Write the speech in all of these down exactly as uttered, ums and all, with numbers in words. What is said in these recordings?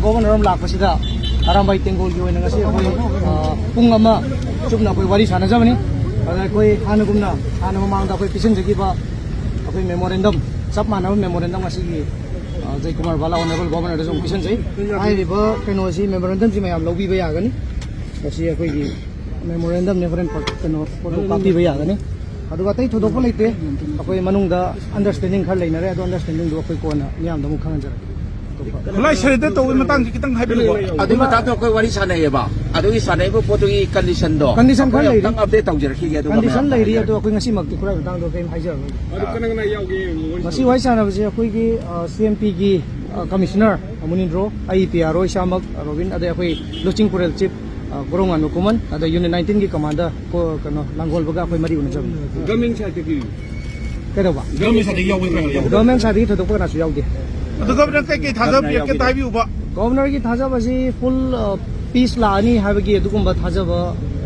Governor ꯑꯃ ꯂꯥꯛꯄꯁꯤꯗ ꯑꯔꯥꯝꯕꯥꯏ ꯇꯦꯡꯒꯣꯜꯒꯤ ꯑꯣꯏꯅ ꯉꯁꯤ ꯑꯩꯈꯣꯏ, ꯑ, ꯄꯨꯡ ꯑꯃ ꯆꯨꯞꯅ ꯑꯩꯈꯣꯏ ꯋꯥꯔꯤ ꯁꯥꯟꯅꯖꯕꯅꯤ꯫ ꯑꯗ ꯑꯩꯈꯣꯏ ꯍꯥꯟꯅꯒꯨꯝꯅ, ꯍꯥꯟꯅ ꯃꯃꯥꯡꯗ ꯑꯩꯈꯣꯏ ꯄꯤꯁꯤꯟꯖꯈꯤꯕ ꯑꯩꯈꯣꯏ ꯃꯦꯃꯣꯔꯦꯟꯗꯝ, ꯆꯞ ꯃꯥꯟꯅꯕ ꯃꯦꯃꯣꯔꯦꯟꯗꯝ ꯉꯁꯤꯒꯤ, ꯑ, ꯖꯌꯀꯨꯃꯥꯔ ꯕꯥꯂꯥ ꯑꯣꯅꯔꯦꯕꯜ ꯒꯣꯕꯔꯅꯔꯗꯁꯨ ꯑꯃꯨꯛ ꯄꯤꯁꯤꯟꯖꯩ꯫ ꯍꯥꯏꯔꯤꯕ ꯀꯩꯅꯣꯁꯤ, ꯃꯦꯃꯣꯔꯦꯟꯗꯝꯁꯤ ꯃꯌꯥꯝ ꯂꯧꯕꯤꯕ ꯌꯥꯒꯅꯤ꯫ ꯃꯁꯤ ꯑꯩꯈꯣꯏꯒꯤ ꯃꯦꯃꯣꯔꯦꯟꯗꯝꯅꯦ, ꯍꯣꯔꯦꯟ ꯐꯣ-, ꯀꯩꯅꯣ, ꯐꯣꯇꯣ ꯀꯥꯞꯄꯤꯕ ꯌꯥꯒꯅꯤ꯫ ꯑꯗꯨꯒ ꯑꯇꯩ ꯊꯣꯏꯗꯣꯛꯄ ꯂꯩꯇꯦ꯫ ꯑꯩꯈꯣꯏ ꯃꯅꯨꯡꯗ ꯑꯟꯗꯔꯁ꯭ꯇꯦꯟꯗꯤꯡ ꯈꯔ ꯂꯩꯅꯔꯦ, ꯑꯗꯣ ꯑꯟꯗꯔꯁ꯭ꯇꯦꯟꯗꯤꯡꯗꯨ ꯑꯩꯈꯣꯏ ꯀꯣꯟꯅ ꯃꯤꯌꯥꯝꯗ ꯑꯃꯨꯛ ꯈꯪꯍꯟꯖꯔꯛꯀꯦ꯫ ꯑꯇꯣꯞꯄ ꯈꯨꯠꯂꯥꯏ ꯁꯔꯦꯟꯗꯔ ꯇꯧꯕꯒꯤ ꯃꯇꯥꯡꯁꯦ ꯈꯤꯇꯪ ꯍꯥꯏꯕꯤꯔꯛꯑꯣ꯫ ꯑꯗꯨꯒꯤ ꯃꯇꯥꯡꯗ ꯑꯩꯈꯣꯏ ꯋꯥꯔꯤ ꯁꯥꯟꯅꯩꯌꯦꯕ꯫ ꯑꯗꯨꯒꯤ ꯁꯥꯟꯅꯔꯤꯕ ꯄꯣꯠꯇꯨꯒꯤ ꯀꯟꯗꯤꯁꯟꯗꯣ ꯀꯟꯗꯤꯁꯟ ꯈꯔ ꯑꯩꯈꯣꯏ ꯂꯩꯔꯤ꯫ ꯑꯃꯨꯛꯇꯪ ꯑꯞꯗꯦꯠ ꯇꯧꯖꯔꯛꯈꯤꯒꯦ, ꯑꯗꯨꯒ ꯀꯟꯗꯤꯁꯟ ꯃꯌꯥꯝꯗ ꯂꯩꯔꯤ, ꯍꯥꯏꯖꯔꯛꯀꯦ꯫ ꯑꯗꯣ ꯑꯩꯈꯣꯏ ꯉꯁꯤꯃꯛꯇꯤ ꯈꯨꯠꯂꯥꯏ ꯃꯇꯥꯡꯗꯣ ꯀꯔꯤꯝ ꯍꯥꯏꯖꯔꯔꯣꯏ꯫ ꯑꯗꯨ ꯀꯅꯥ ꯀꯅꯥ ꯌꯥꯎꯒꯦ? ꯃꯁꯤ ꯋꯥꯔꯤ ꯁꯥꯟꯅꯕꯁꯦ ꯑꯩꯈꯣꯏꯒꯤ, ꯑ, ꯁꯤ ꯑꯦꯝ ꯄꯤꯒꯤ, ꯑ, ꯀꯃꯤꯁꯅꯔ ꯃꯨꯅꯤꯟꯗ꯭ꯔꯣ, ꯑꯩ ꯄꯤ ꯑꯥꯔ ꯑꯣ ꯏꯁꯥꯃꯛ ꯔꯣꯕꯤꯟ, ꯑꯗꯩ ꯑꯩꯈꯣꯏ ꯂꯨꯆꯤꯡ ꯄꯨꯔꯦꯜ ꯆꯤꯐ, ꯑ, ꯒꯣꯔꯣꯡꯉꯥꯟꯕ ꯈꯨꯃꯟ, ꯑꯗꯩ ꯌꯨꯅꯤꯠ ꯅꯥꯏꯟꯇꯤꯟꯒꯤ ꯀꯃꯥꯟꯗꯔ ꯀꯣ-, ꯀꯩꯅꯣ, ꯂꯥꯡꯒꯣꯜꯕꯒ ꯑꯩꯈꯣꯏ ꯃꯔꯤ ꯎꯅꯖꯕꯅꯤ꯫ ꯒꯚꯔꯟꯃꯦꯟꯠ ꯁꯥꯏꯠꯇꯒꯤ? ꯀꯩꯗꯧꯕ? ꯒꯚꯔꯟꯃꯦꯟꯠ ꯁꯥꯏꯠꯇꯒꯤ ꯌꯥꯎꯕ ꯈꯔ ꯌꯥꯎꯕ? ꯒꯚꯔꯟꯃꯦꯟꯠ ꯁꯥꯏꯠꯇꯒꯤ ꯊꯣꯏꯗꯣꯛꯄ ꯀꯅꯥꯁꯨ ꯌꯥꯎꯗꯦ꯫ ꯑꯗꯨ ꯒꯚꯔꯅꯔ ꯀꯩꯀꯩ ꯊꯥꯖꯕ ꯄꯤꯔꯛꯀꯦ ꯍꯥꯏꯕꯤꯌꯨꯕ? ꯒꯚꯔꯅꯔꯒꯤ ꯊꯥꯖꯕꯁꯤ ꯐꯨꯜ, ꯑ, ꯄꯤꯁ ꯂꯥꯛꯑꯅꯤ ꯍꯥꯏꯕꯒꯤ ꯑꯗꯨꯒꯨꯝꯕ ꯊꯥꯖꯕ,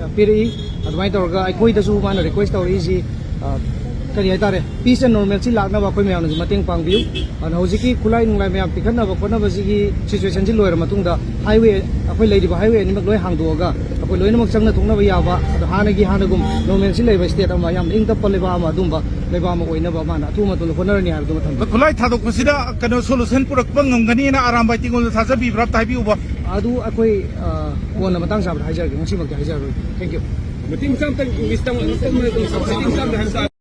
ꯑ, ꯄꯤꯔꯛꯏ꯫ ꯑꯗꯨꯃꯥꯏꯅ ꯇꯧꯔꯒ ꯑꯩꯈꯣꯏꯗꯁꯨ ꯃꯥꯅ ꯔꯤꯀ꯭ꯋꯦꯁ ꯇꯧꯔꯛꯏꯁꯤ, ꯑ, ꯀꯔꯤ ꯍꯥꯏꯇꯥꯔꯦ, ꯄꯤꯁ ꯑꯦꯟ ꯅꯣꯔꯃꯦꯜꯁꯤ ꯂꯥꯛꯅꯕ ꯑꯩꯈꯣꯏ ꯃꯌꯥꯝꯅꯁꯨ ꯃꯇꯦꯡ ꯄꯥꯡꯕꯤꯌꯨ꯫ ꯑꯗꯨꯅ ꯍꯧꯖꯤꯛꯀꯤ ꯈꯨꯠꯂꯥꯏ ꯅꯨꯡꯂꯥꯏ ꯃꯌꯥꯝ ꯄꯤꯈꯠꯅꯕ ꯈꯣꯠꯅꯕꯁꯤꯒꯤ ꯁꯤꯆꯨꯋꯦꯁꯟꯁꯤ ꯂꯣꯏꯔ ꯃꯇꯨꯡꯗ ꯍꯥꯏꯋꯦ, ꯑꯩꯈꯣꯏ ꯂꯩꯔꯤꯕ ꯍꯥꯏꯋꯦ ꯑꯅꯤꯃꯛ ꯂꯣꯏ ꯍꯥꯡꯗꯣꯛꯑꯒ ꯑꯩꯈꯣꯏ ꯂꯣꯏꯅꯃꯛ ꯆꯪꯅ ꯊꯣꯛꯅꯕ ꯌꯥꯕ, ꯑꯗꯣ ꯍꯥꯟꯅꯒꯤ ꯍꯥꯟꯅꯒꯨꯝ ꯅꯣꯔꯃꯦꯜꯁꯤ ꯂꯩꯕ ꯁ꯭ꯇꯦꯠ ꯑꯃ, ꯌꯥꯝꯅ ꯏꯪ ꯇꯞꯄ ꯂꯩꯕꯥꯛ ꯑꯃ, ꯑꯗꯨꯝꯕ ꯂꯩꯕꯥꯛ ꯑꯃ ꯑꯣꯏꯅꯕ ꯃꯥꯅ ꯑꯊꯨꯕ ꯃꯇꯝꯗ ꯍꯣꯠꯅꯔꯅꯤ ꯍꯥꯏꯕꯗꯨꯃ ꯊꯝꯖꯒꯦ꯫ ꯈꯨꯠꯂꯥꯏ ꯊꯥꯗꯣꯛꯄꯁꯤꯗ ꯀꯩꯅꯣ ꯁꯣꯂꯨꯁꯟ ꯄꯨꯔꯛꯄ ꯉꯝꯒꯅꯤꯅ ꯑꯔꯥꯝꯕꯥꯏ ꯇꯦꯡꯒꯣꯜꯗ ꯊꯥꯖꯕꯤꯕ꯭ꯔꯥ ꯑꯝꯇ ꯍꯥꯏꯕꯤꯌꯨꯕ? ꯑꯗꯨ ꯑꯩꯈꯣꯏ, ꯑ, ꯀꯣꯟꯅ ꯃꯇꯥꯡ ꯆꯥꯕꯗ ꯍꯥꯏꯖꯔꯒꯦ, ꯉꯁꯤꯃꯛꯇꯤ ꯍꯥꯏꯖꯔꯔꯣꯏ꯫ Thank you꯫ ꯃꯇꯦꯡ ꯃꯆꯥ ꯑꯝꯇꯪ ꯏꯪꯂꯤꯁꯇ ꯑꯃ, ꯃꯇꯦꯡ ꯃꯆꯥ ꯑꯝꯇ ꯍꯥꯏꯕ ꯇꯥꯔꯦ꯫